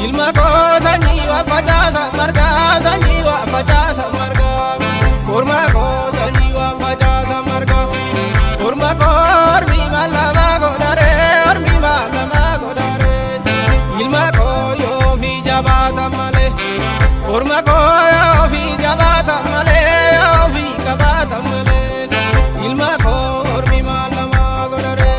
Ilma koo sanyii waa facaasa margaa sanyii waa facaasa margaa. Korma koo sanyii waa facaasa margaa. Korma koo ormi maalama godharee ormi maalama godharee. Ilma koo yoo fi jabaata malee. Korma koo yoo fi jabaata malee yoo fi qabaata malee. Ilma koo ormi maalama godharee.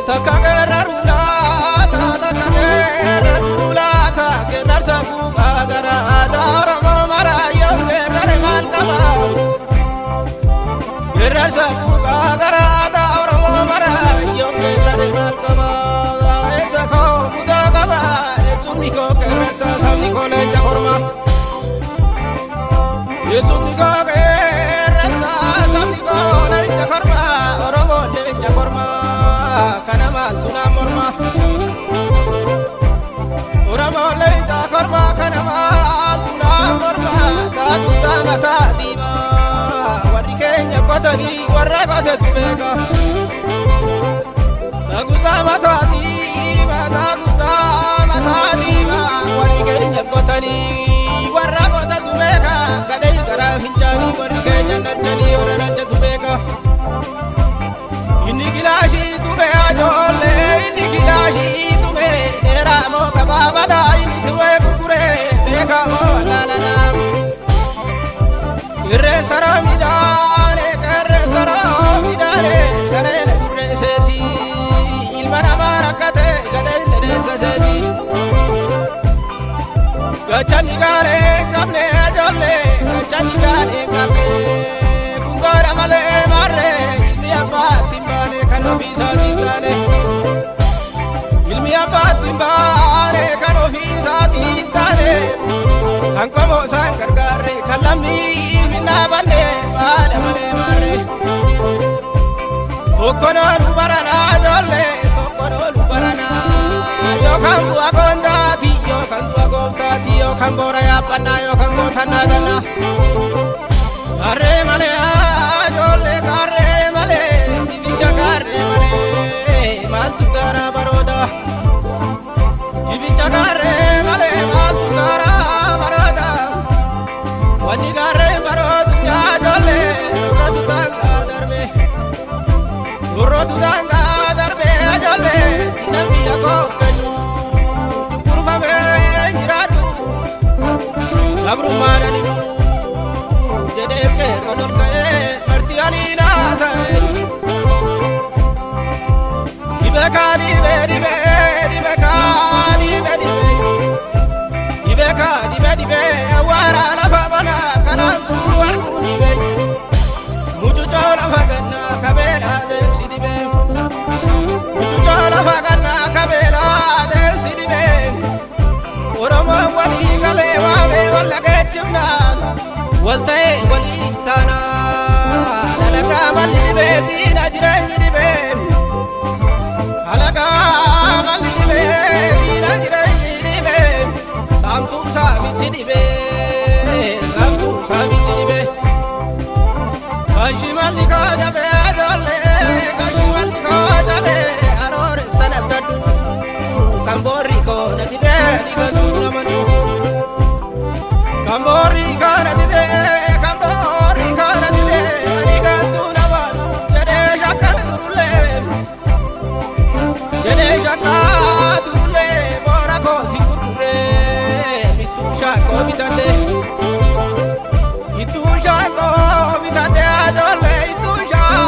Takka geerraru laata takka geerraru laata geerrarsa gubbaa garaata Oromoo maraayyoo geerrare maal qaba? Geerrarsa gubbaa garaata Oromoo maraayyoo geerrare maal qaba? Eessa koo mudaa qaba? Eessumni koo qeerransa sabni koo leenca korma. Eessumni koo qeerransa sabni koo leenca korma. Oromoo leenca korma. Kana maaltu na morma? Oromoo leenca korma kana maaltu na morma? Taatu mataa diimaa warri keenya qotanii warra qotetu beeka. Taatu mataa diimaa taatu mataa diimaa warri keenya qotanii warra qotetu beeka. Gadhee karaa fincaanii warri keenya dhalchanii warra dhalchatu beeka. Inni kilaashii tumee ajoollee inni kilaashii tumee dheeraa moo gabaabaadha inni tumee gurguree beekamoo wallaalanaa. Irree saroo midhaane qeerree saroo midhaane saree gurree seeti ilma namaa rakkate gadhee dhedheessa seeti. Gachanni gaalee qabne ajoollee gachanni gaalee qabne kungoora malee maarree ilmi abbaatti hin baane kan ofii isaatiin taane. Ilmi abbaatti hin baane kan ofii isaatiin taane. Kan qomoo isaan gargaarre kan lammiif hin dhaabanne baadha malee maarree. Tokko noolu baranaa ijoollee tokko noolu baranaa. Yookaan bu'a goondaati yookaan du'a gooftaati yookaan boora yaabbannaa yookaan gootannaa tannaa. Qarree malee ijoollee qarree malee dibicha qarree malee maaltu garaa barooda. Dibicha qarree malee maaltu garaa barooda. Wanni qarree baroodu yaa ijoollee nurratu daangaa darbe. Nurratu daangaa darbe ijoollee diina biyya koo kennu. Cunqurfamee jiraadhu. Gabrummaan ani bulu jedhee qeerroon ol ka'ee marti ani naasa'e. Dhibee kaa dhibee dhibee dhibee kaa dhibee dhibee dhibee kaa dhibee dhibee awwaara lafa banaa kanaan suuru arguun dhibee mucucoo lafa gannaa kabeelaa deemsi dhibee mucucoo lafa gannaa kabeelaa deemsi dhibee Oromoon walii galee waamee wal dhageechifnaan wal ta'ee walii taanaa dalagaa malli dhibee diina jireenyi dhibee. Alagaa malli dhibee diina jireenyi dhibee saamtuu saamichi dhibee saamtuu saamichi dhibee. Kashi malli kaajabee ijoollee kashi malli kaajabee aroore sanabdadhu kan boorri koo na didee dhigatuu namannu. Kan boorri koo na didee kan boorri koo na didee ani gantuu namannu jedhee shakkan turullee. Jedhee shakkaa turullee boora koo si gurguree bittuu shaakoo bitadhee. Ittuu shaakoo bitadhee ijoollee ittuu shaakoo.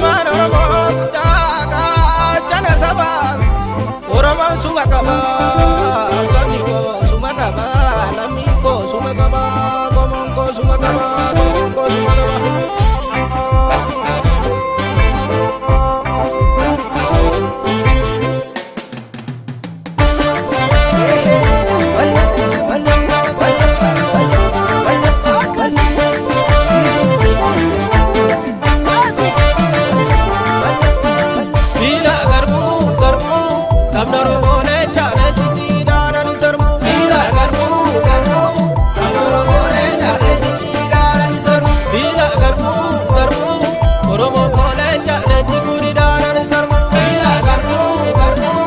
Ilmaan Oromoo guddaa gaachana sabaa. Oromoon suma qaba, sabni koo suma qaba, lammiin koo suma qaba, qomoon koo suma qaba, qomoon koo suma qaba. Miila garbuu garbuu sabni Oromoo leenca leencitti daanani sarmuu. Miila garbuu garbuu sabni Oromoo leenca leencitti daanani sarmuu. Miila garbuu garbuu Oromoo koo leenca leenci kuni daanani sarmuu. Miila garbuu garbuu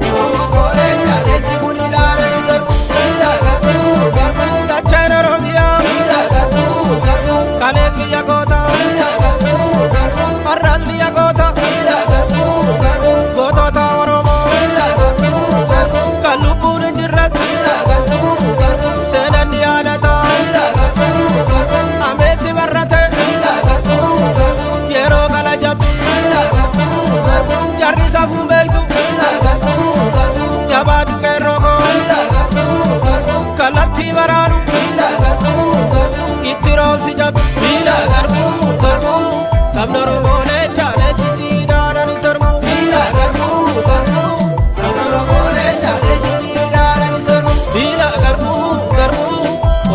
Oromoo koo leenca leenci kuni daanani sarmuu. Miila garbuu garbuu dacheen Oromiyaa. Miila garbuu garbuu kalee biyya goota. Miila garbuu garbuu har'as biyya goota. Miila garbuu garbuu gootota Oromoo. Miila garbuu garbuu kan lubbuun hin jirre. Miila garbuu garbuu seenaan ni yaadata. Miila garbuu garbuu ameessi barrate. Miila garbuu garbuu yeroo gala jabbi. Miila garbuu garbuu jarri safuun beektu. Miila garbuu garbuu jabaatu qeerroo koo. Miila garbuu garbuu kallattii baraanu. Miila garbuu garbuu itti roobsi jabbi. Miila garbuu garbuu sabni Oromoo leenca leencitti daanani sarmuu. Miila garbuu garbuu sabni Oromoo leenca leencitti daanani sarmuu. Miila garbuu garbuu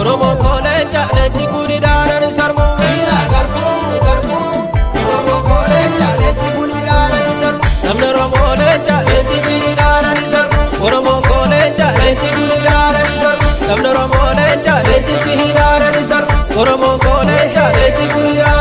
Oromoo koo leenca leenci kuni daanani sarmuu. Miila garbuu garbuu Oromoo koo leenca leenci kuni daanani sarmuu. Sabni Oromoo leenca leenci kuni daanani sarmuu. Oromoo koo leenca leenci kuni daanani sarmuu. Sabni Oromoo leenca leenci kuni daanani sarmuu. Oromoo koo leenca leenci kuni daanani.